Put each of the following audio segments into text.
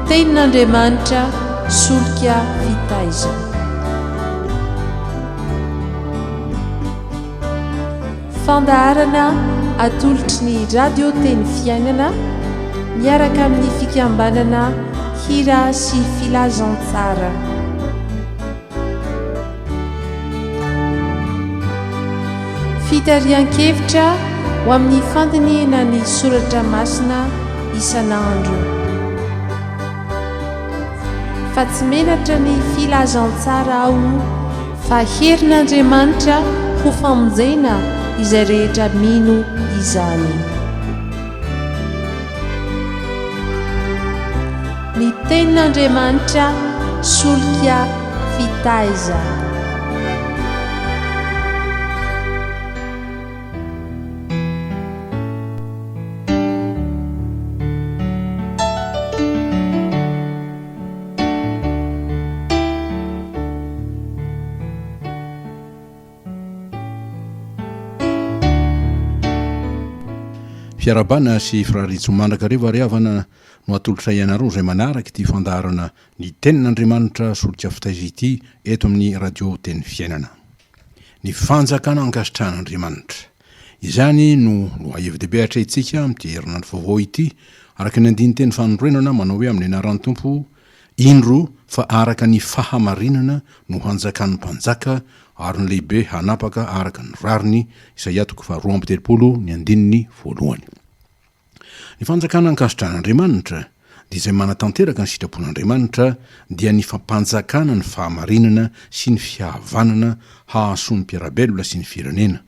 Tenin'Andriamanitra solika fitaizana. Fandaharana atolotry ny Radio Teny Fiainana miaraka amin'ny fikambanana Hira sy Filazantsara. Fitarihan-kevitra ho amin'ny fandinihina ny soratra masina isan'andro. Fa tsy menatra ny filazantsara aho fa herin'Andriamanitra ho famonjena izay rehetra mino izany. Ny Tenin'Andriamanitra solika fitaizana. Fiarahabana sy firariantsoa mandrakariva ry havana no atolotray anareo izay manaraka ity fandaharana ny Tenin'Andriamanitra solika fitaiza ity eto amin'ny Radio Teny Fiainana. Ny fanjakana ankasitrahan'Andriamanitra. Izany no lohahevi-dehibe atrehintsika amin'ity herinandro vaovao ity, araka ny andinin-teny fanorenana manao hoe amin'ny anaran'ny Tompo, Indro fa araka ny fahamarinana no hanjakan'ny mpanjaka ary ny lehibe hanapaka araka ny rariny, Isaia toko faharoa amby 30 ny andininy voalohany. Ny fanjakana ankasitrahan'Andriamanitra, dia izay manatanteraka ny sitrapon'Andriamanitra, dia ny fampanjakana ny fahamarinana sy ny fihavanana hahasoa ny mpiara-belona sy ny firenena.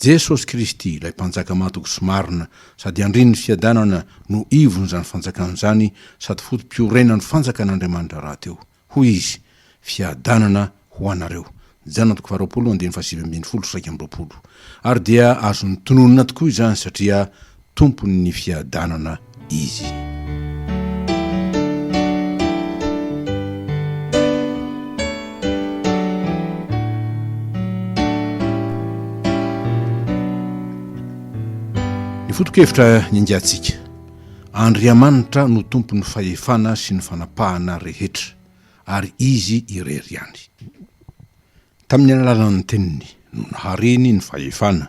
Jesosy Kristy, ilay Mpanjaka mahatoky sy marina, sady Andrian'ny fiadanana, no ivon'izany fanjakana izany sady foto-piorenan'ny fanjakan'Andriamanitra rahateo. Hoy Izy, Fiadanana ho anareo. Jaona toko faharoapolo andininy fahasivy ambin'ny folo sy 21. Ary dia azony tononina tokoa izany satria Tompon'ny fiadanana Izy. Ny foto-kevitra niangatsika, Andriamanitra no tompon'ny fahefana sy ny fanapahana rehetra, ary Izy irery ihany. Tamin'ny alalan'ny Teniny no nahareny ny fahefana,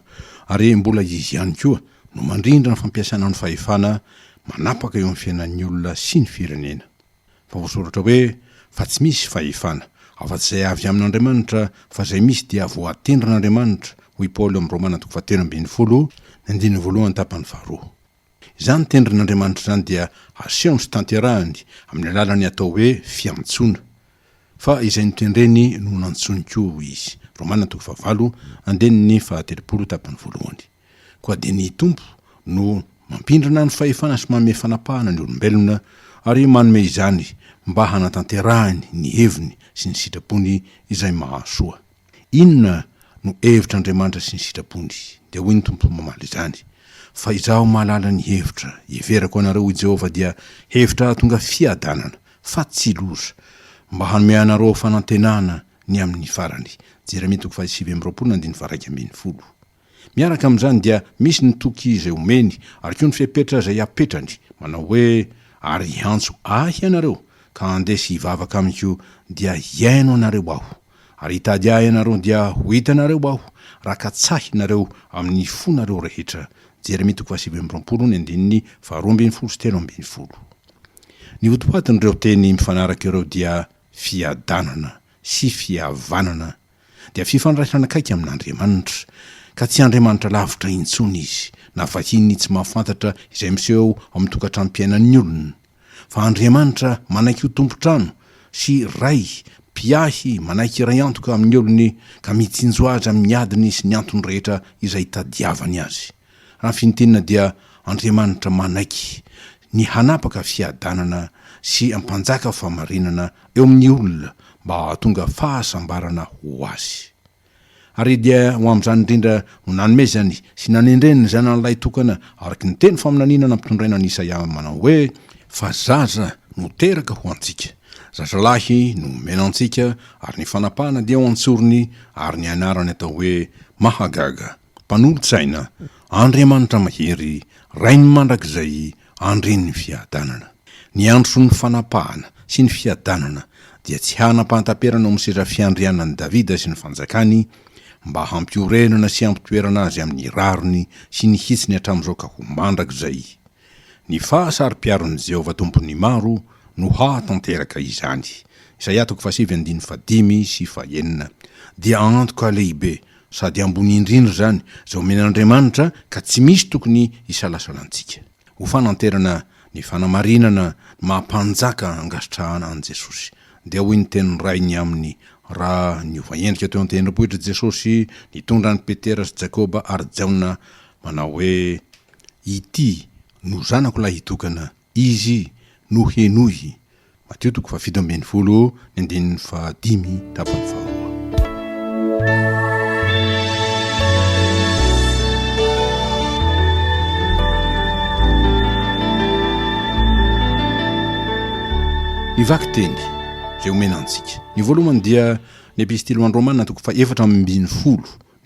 ary mbola Izy ihany koa no mandrindra ny fampiasana ny fahefana manapaka eo amin'ny fiainan'ny olona sy ny firenena. Fa voasoratra hoe, Fa tsy misy fahefana, afa-tsy izay avy amin'Andriamanitra, fa izay misy dia voatendrin'Andriamanitra, hoy Paoly ao amin'ny Romana toko fahatelo ambin'ny folo, ny andininy voalohany tapany faharoa. Izany tendrin'Andriamanitra izany dia asehony sy tanterahiny amin'ny alalan'ny atao hoe fiantsoana. Fa izay notendreny no nantsoiny koa, hoy izy. Romana toko fahavalo, andininy fahatelopolo tapany voalohany. Koa dia ny Tompo no mampindrana ny fahefana sy manome fanapahana ny olombelona ary manome izany mba hanatanterahiny ny heviny sy ny sitrapony izay mahasoa. Inona no hevitr'Andriamanitra sy ny sitrapony? Dia hoy ny Tompo mamaly izany, Fa Izaho mahalala ny hevitra iheverako anareo, hoy Jehovah, dia hevitra hahatonga fiadanana, fa tsy loza, mba hanome anareo fanantenana ny amin'ny farany. Jeremia toko faha 29 andininy faha-11. Miaraka amin'izany dia misy ny toky izay omeny ary koa ny fepetra izay apetrany, manao hoe, Ary hiantso Ahy ianareo, ka handeha sy hivavaka Amiko, dia hihaino anareo Aho. Ary hitady Ahy ianareo dia ho hitanareo Aho, raha katsahinareo amin'ny fonareo rehetra. Jeremia toko faha 29 ny andininy faha-12 sy 13. Ny votoatin'ireo teny mifanaraka ireo dia fiadanana sy fihavanana, dia fifandraisana akaiky amin'Andriamanitra, ka tsy Andriamanitra lavitra intsony Izy, na vahiny tsy mahafantatra izay miseho ao amin'ny tokantranom-piainan'ny olona. Fa Andriamanitra manaiky ho tompon-trano sy Ray mpiahy manaiky hiray antoka amin'ny olony ka mitsinjo azy amin'ny adiny sy ny antony rehetra izay itadiavany azy. Raha ny fintinina dia Andriamanitra manaiky ny hanapaka fiadanana sy hampanjaka fahamarinana eo amin'ny olona mba hahatonga fahasambarana ho azy. Ary dia ho amin'izany indrindra no nanomezany sy nanendreny ny Zanany Lahitokana araka ny teny faminaniana nampitondraina an'i Isaia manao hoe, Fa zaza no teraka ho antsika, zazalahy no omena antsika, ary ny fanapahana dia ho an-tsorony, ary ny anarany atao hoe, Mahagaga, Mpanolo-tsaina, Andriamanitra Mahery, Rain'ny mandrakizay, Andrian'ny fiadanana. Ny andron'ny fanapahana sy ny fiadanana dia tsy hanam-pahataperana ao amin'ny seza fiandrianan'i Davida sy ny fanjakany, mba hampiorenana sy hampitoerana azy amin'ny rariny sy ny hitsiny hatramin'izao ka ho mandrakizay. Ny fahasaro-piaron'i Jehovah Tompon'ny maro no hahatanteraka izany. Isaia toko fahasivy andininy fahadimy sy fahenina. Dia antoka lehibe sady ambony indrindra izany izay omen'Andriamanitra ka tsy misy tokony hisalasalantsika. Ho fananterana ny fanamarinana ny maha mpanjaka ankasitrahana an'i Jesosy, dia hoy ny tenin'ny Rainy aminy, raha niova endrika teo an-tendrombohitra Jesosy, nitondra an'i Petera sy Jakoba ary Jaona, manao hoe, Ity no Zanako lahitokana, Izy no henoy. Matio toko faha-17 ny andininy fahadimy tapany faharoa. Ny vakiteny izay omena antsika. Ny voalohany dia ny Epistily ho an'ny Romana toko faha-14 ny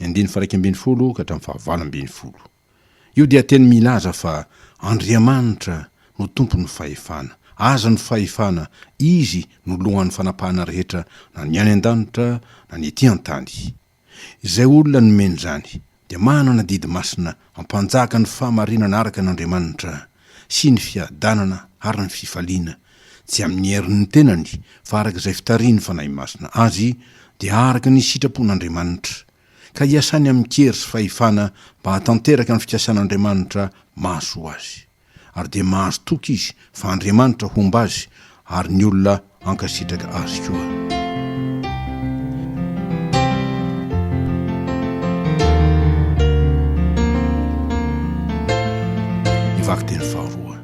andininy faha-11 ka hatramin'ny faha-18. Io dia teny milaza fa Andriamanitra no tompon'ny fahefana. Azy ny fahefana, Izy no lohan'ny fanapahana rehetra na ny any an-danitra na ny ety an-tany. Izay olona nomeny izany dia manana didy masina hampanjaka ny fahamarinana araka an'Andriamanitra sy ny fiadanana ary ny fifaliana, tsy amin'ny herin'ny tenany fa araka izay fitarihin'ny Fanahy Masina azy dia araka ny sitrapon'Andriamanitra. ka hiasany amin-kery sy fahefana mba hahatanteraka ny fikasan'Andriamanitra mahasoa azy. Ary dia mahazo toky izy fa Andriamanitra homba azy ary ny olona hankasitraka azy koa. Ny vakiteny faharoa,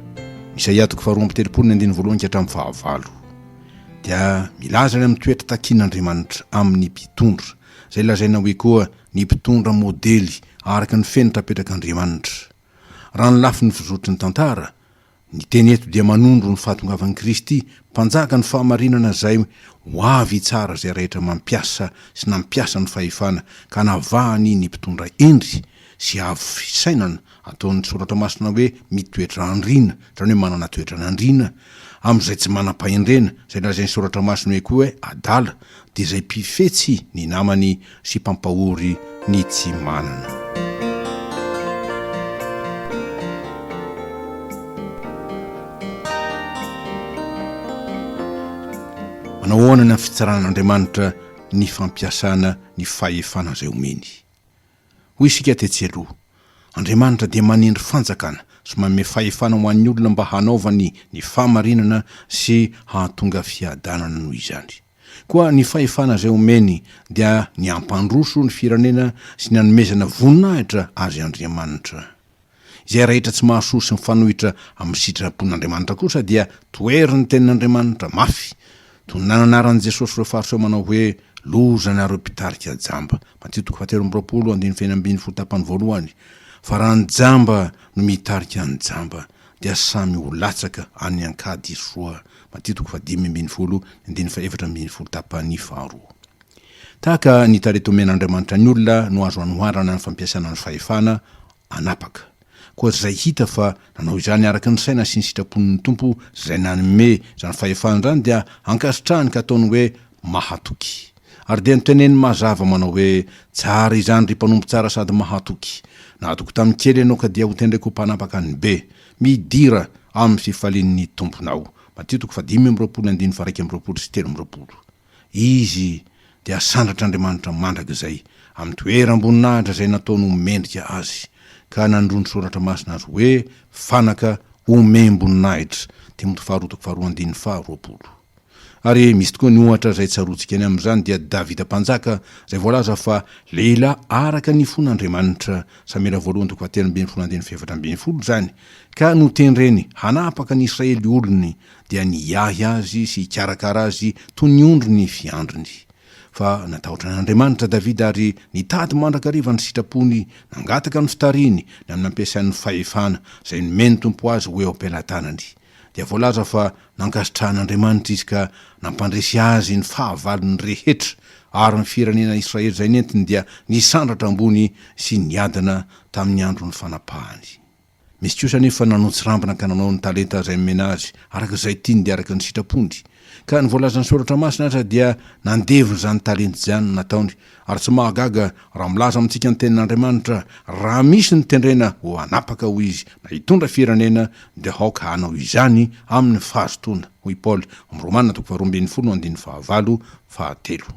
Isaia toko faharoa amby telopolo ny andininy voalohany ka hatramin'ny fahavalo, dia milaza ny amin'ny toetra takian'Andriamanitra amin'ny mpitondra, izay lazaina hoe koa ny mpitondra modely araka ny fenitra apetrak'Andriamanitra. Raha ny lafiny fizotry ny tantara, ny teny eto dia manondro ny fahatongavan'i Kristy, Mpanjaka ny fahamarinana izay ho avy hitsara izay rehetra mampiasa sy nampiasa ny fahefana ka navahany ny mpitondra hendry sy avo fisainana Ataon'ny Soratra Masina hoe mitoetra andriana, izany hoe manana toetran'andriana, amin'izay tsy manam-pahendrena, izay lazain'ny Soratra Masina hoe koa hoe adala, dia izay mpifetsy ny namany sy mpampahory ny tsy manana. Manao ahoana ny amin'ny fitsaran'Andriamanitra ny fampiasana ny fahefana izay omeny? Hoy isika tetsy aloha, Andriamanitra dia manendry fanjakana sy manome fahefana ho an'ny olona mba hanaovany ny fahamarinana sy hahatonga fiadanana noho izany. Koa ny fahefana izay omeny dia ny hampandroso ny firenena sy ny hanomezana voninahitra Azy Andriamanitra. Izay rehetra tsy mahasoa sy mifanohitra amin'ny sitrapon'Andriamanitra kosa dia toherin'ny Tenin'Andriamanitra mafy, toy ny nananaran'i Jesosy ireo Fariseo manao hoe, Loza nareo mpitarika jamba! Matio toko fahatelo amby roapolo, andininy fahenina ambinifolo tapany voalohany, Fa raha ny jamba no mitarika ny jamba, dia samy ho latsaka any an-kady izy roa. Matio toko fahadimy ambinifolo, andininy fahefatra ambinifolo tapany faharoa. Tahaka ny talenta omen'Andriamanitra ny olona no azo anoharana ny fampiasana ny fahefana anapaka. Koa izay hita fa nanao izany araka ny saina sy ny sitrapon'ny Tompo izay nanome izany fahefana izany dia ankasitrahany ka ataony hoe mahatoky. Ary dia noteneniny mazava manao hoe, Tsara izany ry mpanompo tsara sady mahatoky. Nahatoky tamin'ny kely ianao ka dia hotendreko ho mpanapaka ny be. Midira amin'ny fifalian'ny Tomponao. Matio toko fahadimy amby roapolo andininy faha-iraika amby roapolo sy 23. Izy dia asandratr'Andriamanitra mandrakizay amin'ny toeram-boninahitra izay nataony ho mendrika azy, ka nanondroany Soratra Masina azy hoe fanaka omem-boninahitra, Timoty faharoa toko faharoa andininy faharoapolo. Ary misy tokoa ny ohatra izay tsaroantsika ny amin'izany dia Davida mpanjaka izay voalaza fa lehilahy araka ny fon'Andriamanitra, Samoela voalohany toko fahatelo ambin'ny folo andininy fahefatra ambin'ny folo, izany, ka notendreny hanapaka ny Israely olony dia niahy azy sy hikarakara azy toy ny ondry ny fiandriny. Fa natahotra an'Andriamanitra Davida ary nitady mandrakariva ny sitrapony, nangataka ny fitarihiny, ny amin'ny nampiasainy ny fahefana izay nomen'ny Tompo azy ho eo am-pelatanany. Dia voalaza fa nankasitrahan'Andriamanitra izy ka nampandresy azy ny fahavalony rehetra, ary ny firenena Israely izay nentiny dia nisandratra ambony sy niadana tamin'ny andron'ny fanapahany. Misy kosa anefa nanao tsirambina ka nanao ny talenta izay nomena azy, araka izay tiany dia araka ny sitrapony. Ka ny voalazan'ny Soratra Masina aza dia nandevona izany talenta izany no nataony. Ary tsy mahagaga raha milaza amintsika ny Tenin'Andriamanitra, Raha misy ny tendrena ho hanapaka, hoy izy, na hitondra firenena, dia aoka hanao izany amin'ny fahazotoana, hoy Paoly, amin'ny Romana toko faharoa ambinifolo andininy fahavalo fahatelo.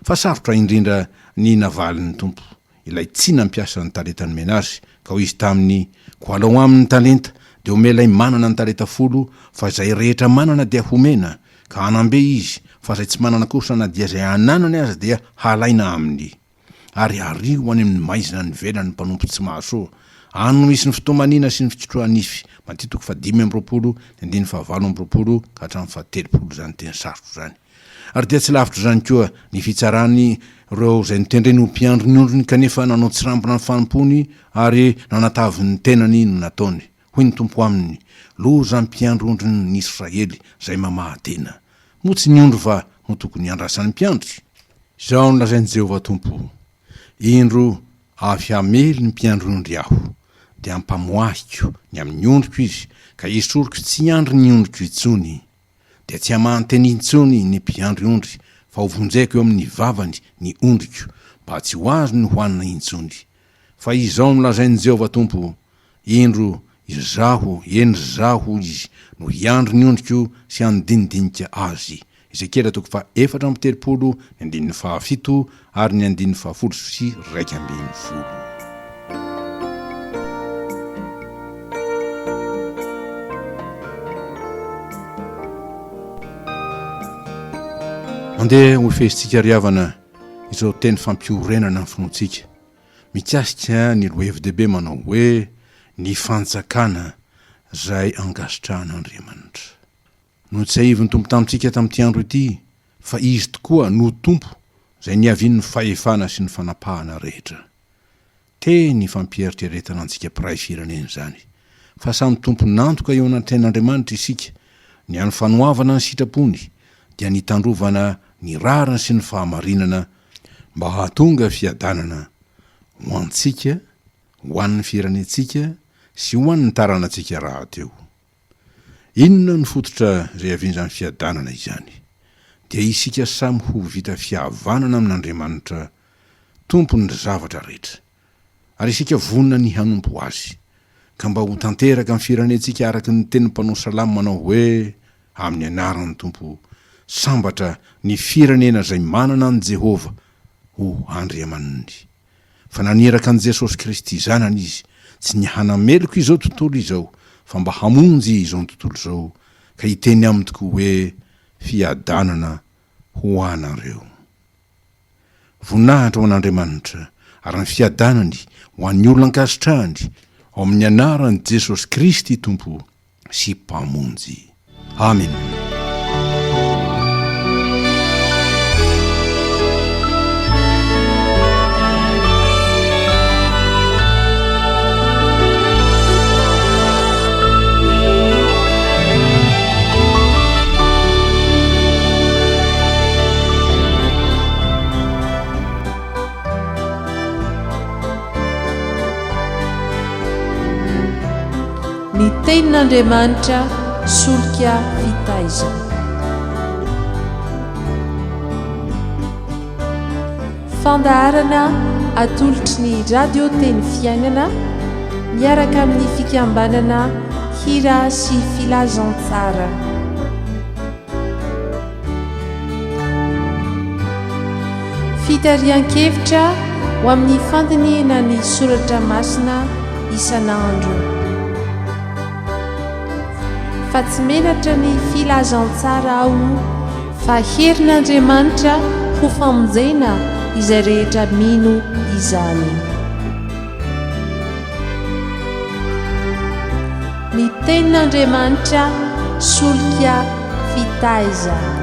Fa sarotra indrindra ny navalin'ny Tompo, ilay tsy nampiasa ny talenta nomena azy, ka hoy izy taminy, Koa alao aminy ny talenta, dia omeo ilay manana ny talenta folo, fa izay rehetra manana dia homena, ka hanam-be izy, fa izay tsy manana kosa na dia izay ananany aza dia halaina aminy. Ary ario any amin'ny maizina any ivelany ny mpanompo tsy mahasoa. Any no misy ny fitomaniana sy ny fikitroha-nify. Matio toko fahadimy amby roapolo, ny andininy fahavalo amby roapolo ka hatramin'ny fahatelopolo izany teny sarotra izany. Ary dia tsy lavitra izany koa ny fitsarany ireo izay notendreny ho mpiandry ny ondriny kanefa nanao tsirambina ny fanompoany ary nanatavy ny tenany no nataony. Hoy ny Tompo aminy, Loza mpiandry ondrin' ny Israely izay mamaha tena! Moa tsy ny ondry va no tokony hiandrasan'ny mpiandry? Izao no lazain'i Jehovah Tompo, Indro, avy hamely ny mpiandry ondry Aho, dia hampamoahiko ny amin'ny ondriko izy, ka hesoriko tsy hiandry ny ondriko intsony. Dia tsy hamahan-teny intsony ny mpiandry ondry, fa hovonjeko eo amin'ny vavany ny ondriko, mba tsy ho azony hohanina intsony. Fa izao no lazain'i Jehovah Tompo, Indro, Izaho, eny, Izaho, hoy Izy, no hiandry ny ondriko sy handinidinika azy. Ezekiela toko faha-34, ny andininy fahafito ary ny andininy fahafolo sy 11. Andeha hofehezintsika ry havana izao teny fampiorenana ny finoantsika. Mikasika ny lohahevi-dehibe manao hoe Ny Fanjakana izay ankasitrahan'Andriamanitra. Notsiahivin'ny Tompo tamintsika tamin'ity andro ity fa Izy tokoa no Tompo izay niavian'ny fahefana sy ny fanapahana rehetra. Teny fampieritreretana antsika mpiray firenena izany, fa samy tompon'antoka eo anatrehan'Andriamanitra isika, ny an'ny fanoavana ny sitrapony dia ny hitandrovana ny rariny sy ny fahamarinana mba hahatonga fiadanana ho antsika, ho an'ny firenentsika sy ho an'ny taranantsika rahateo. Inona no fototra izay havian'izany fiadanana izany? Dia isika samy ho vita fihavanana amin'Andriamanitra Tompon'ny zavatra rehetra, ary isika vonona ny hanompo Azy, ka mba ho tanteraka ny firenentsika araka ny tenin'ny mpanao salamo manao hoe, Amin'ny anaran'ny Tompo, sambatra ny firenena izay manana an'i Jehovah ho Andriamaniny. Fa naniraka an'i Jesosy Kristy Zanany Izy, tsy ny hanameloka izao tontolo izao, fa mba hamonjy izao tontolo izao, ka hiteny aminy tokoa hoe, Fiadanana ho anareo. Voninahitra ho an'Andriamanitra, ary ny fiadanany ho an'ny olona ankasitrahany, ao amin'ny anaran'i Jesosy Kristy Tompo. sy Mpamonjy. Amena. Ny Tenin'Andriamanitra solika fitaizana. Fandaharana atolotry ny Radio Teny Fiainana miaraka amin'ny fikambanana Hira sy Filazantsara. Fitarihan-kevitra ho amin'ny fandinihana ny soratra masina isan'andro. Fa tsy menatra ny filazantsara aho fa herin'Andriamanitra ho famonjena izay rehetra mino izany. Ny tenin'Andriamanitra solika fitaizana.